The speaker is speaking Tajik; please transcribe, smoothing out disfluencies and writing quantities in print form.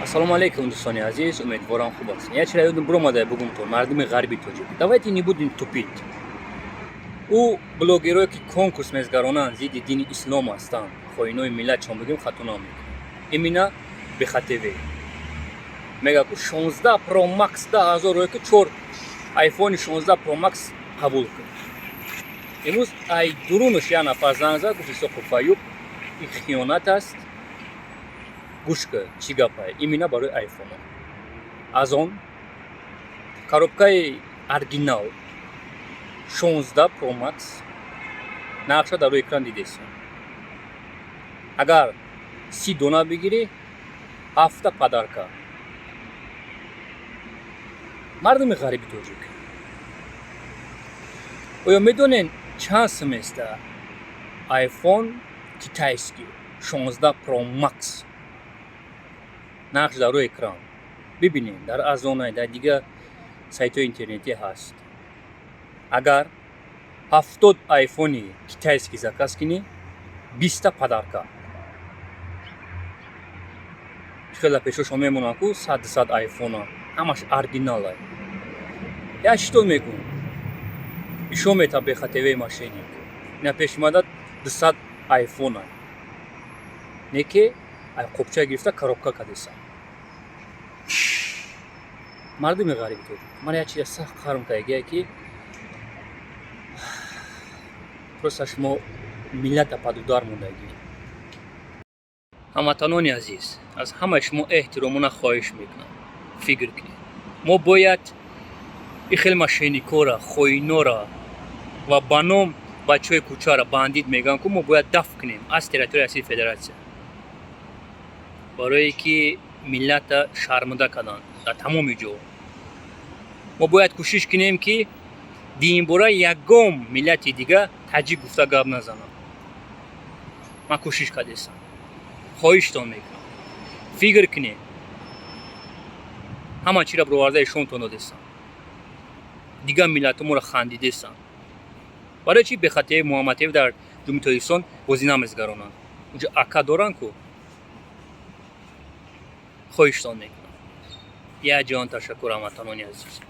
Ассалому алейкум, дӯстони азиз, умедворам, хуб ҳастед. Як чиро ёдам биромада, бугум то мардуми ғарби тоҷик. Давайте не будем тупить. Ӯ блогерое, ки конкурс мезгаронанд, зидди дини ислом ҳастанд, хоинои миллат чон бигем, хато намекунем. Именно БХТВ мега ку 16 Pro Max 10 000 рое, ки чор iPhone 16 Pro Max қабул кун. Имрӯз ай дурунаш як нафар занг зад, гуфт: «Исоқов Аюб, ин хиёнат аст, гӯш кун, чӣ гапае?» Именно барои айфоно аз он коробкаи оригинал 16 Pro Max, нақша дар рӯи экран дидесем. Агар 30 дона бигирӣ, ҳафта подарка. Мардуми ғариби тоҷик, оё медонед, чанд сум еста iPhone китайский 16 Pro Max? Нақш дар рӯи экран бибинед, дар Озонай, дар дигар сайтҳои интернетӣ ҳаст. Агар 70 айфони китайский заказ кунӣ, 20-та подарка. Хеле пешошон мемонанд ку сад сад айфона, ҳамаш оригиналай. Як читон мегӯм, ишон мета БХТВ мошенник. Ина пешимада 200 айфона не, ки ай қопча гирифта, коробка кадеса. Мардуми ғариби тоҷик, ман як чиза сахт қарм кардагия, ки просто шумо миллата под удар мондагӣ. Ҳамватанони азиз, аз ҳамаи шумо эҳтиромона хоҳиш мекунам, фикр кунед: мо бояд ин хел мошенникора, хоинора ва ба ном бачаҳои кӯчаро бандит мегӯянд ку, мо бояд дафт кунем аз территорияи Россияи Федератсия, барое ки миллата шармида карданд дар тамоми ҷо. Мо бояд кӯшиш кунем, ки динбора ягон миллати дига таҷик гуфта гап назанам. Ман кӯшиш кардестам, хоҳиштон мекунам, фикр кунед. Ҳама чиро бироварда ишонтон додестам. Дигар миллатҳо моро хандидестанд. Барои чи Бехатиев, Муҳаммадтиев дар Ҷумҳурии Тоҷикистон бозӣ намезгаронанд? Унҷо ака доранд ку. Хоҳиштон мекунам. Як ҷаҳон ташаккур, ҳамватанони азиз.